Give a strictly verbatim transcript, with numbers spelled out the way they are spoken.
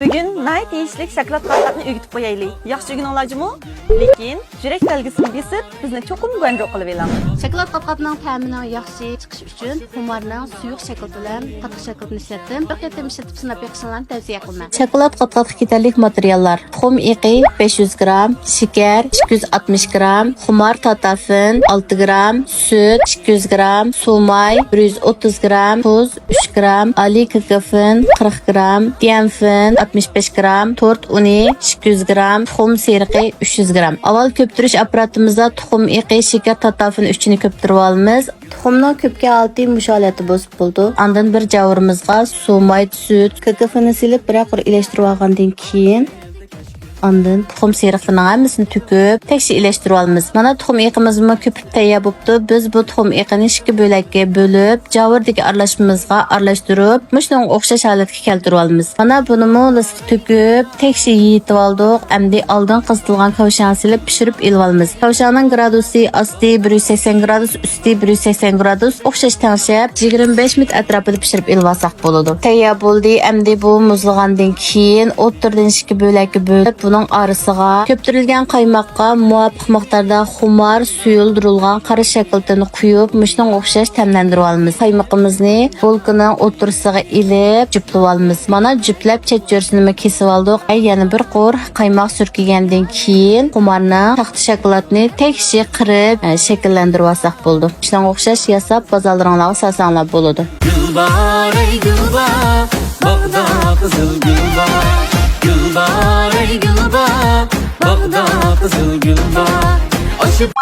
بۈگۈن ناھايىتى تېگىشلىك شاكىلات قاتقاتنى ئۆگىتىپ قويايلى. ياخشى ئۆگىنىڭلار جۇمۇ. لېكىن يۈرەك بەلگىسىنى بېسىپ، بىزنى چوقۇم گۇەنجۇ قىلىۋېلىڭ. شاكىلات قاتقاتنىڭ تەمىنىڭ ياخشى چىقىشى ئۈچۈن خۇمارنىڭ سۇيۇق شاكىلىتى بىلەن قاتتىق شاكىلىتىنى ئىشلەتتىم. بىر قېتىم ئىشلىتىپ سىناپ بېقىشىڭلارنى تەۋسىيە قىلىمەن. شاكىلات قاتقاتقا كېتەرلىك ماتېرىياللار: تۇخۇم ئېقى بەش يۈز گرام، شېكەر ئىككى يۈز ئاتمىش گرام، خۇمار تاتافىن ئالتە گرام، سۈت ئىككى يۈز گرام، سۇماي بىر يۈز ئوتتۇز گرام، تۇز ئۈچ گرام، ئالىي كاكافىن قىرىق گرام، دىيەنفىن ئاتمىش بەش گرام، تورت ئۇنى ئىككى يۈز گرام، تۇخۇم سېرىقى ئۈچ يۈز گرام. ئاۋۋال كۆپتۈرۈش ئاپپاراتىمىزدا تۇخۇم ئېقى، شېكەر، تاتافىن ئۈچىنى كۆپتۈرۈۋالىمىز. تۇخۇمنىڭ كۆپكەن ھالىتى مۇشۇ ھالەتتە بولسا بولىدۇ. ئاندىن بىر جاۋۇرىمىزغا سۇماي، سۈت، كاكافىننى سېلىپ بىرەر قۇر ئىلەشتۈرۈۋالغاندىن كېيىن، ئاندىن تۇخۇم سېرىقلىرىنىڭ ھەممىسىنى تۆكۈپ، تەكشى ئىلەشتۈرۈۋالىمىز. مانا، تۇخۇم ئېقىمىزمۇ كۆپۈپ تەييار بوپتۇ. بىز بۇ تۇخۇم ئېقىنى ئىككى بۆلەككە بۆلۈپ، جاۋۇردىكى ئارىلاشمىمىزغا ئارىلاشتۇرۇپ، مۇشۇنىڭغا ئوخشاش ھالەتكە كەلتۈرۈۋالىمىز. مانا، بۇنىمۇ لىسقا تۆكۈپ، تەكشى يېيىتىۋالدۇق. ئەمدى ئالدىن قىزىتىلغان كاۋشاڭ سېلىپ پىشۇرۇپ ئېلىۋالىمىز. كاۋشاڭنىڭ گرادۇسى ئاستى بىر يۈز سەكسەن گرادۇس، ئۈستى بىر يۈز سەكسەن گرادۇس ئوخشاش تەڭشەپ، يىگىرمە بەش مىنۇت ئەتراپىدا پىشۇرۇپ ئېلىۋالساق بولىدۇ. تەييار بولدى. ئەمدى بۇ مۇزلىغاندىن كېيىن ئوتتۇرىدىن ئىككى بۆلەككە بۆلۈپ، بۇنىڭ ئارىسىغا كۆپتۈرۈلگەن قايماققا مۇۋاپىق مىقداردا خۇمار سۇيۇلدۇرۇلغان قارا شاكىلىتىنى قۇيۇپ، مۇشۇنىڭغا ئوخشاش تەملەندۈرۈۋالىمىز. قايمىقىمىزنى بولكىنىڭ ئوتتۇرىسىغا ئېلىپ جۈپلىۋالىمىز. مانا، جۈپلەپ چەت چۆرىسىنىمۇ كېسىۋالدۇق. ھەي، يەنە بىر قۇر قايماق سۈركىگەندىن كېيىن خۇمارنىڭ تاختا شاكىلاتنى تەكشى قىرىپ، ئە، شەكىللەندۈرۈۋالساق بولىدۇ. شۇنىڭغا ئوخشاش ياساپ، بازارلىرىڭلارغا سالساڭلار بولىدۇ. گۈل بار، ئەي گۈل بار، باغدا قىزىل گۈل بار. گۈل بار، ئەي گۈل بار، باغدا قىزىل گۈل بار. ئاشۇ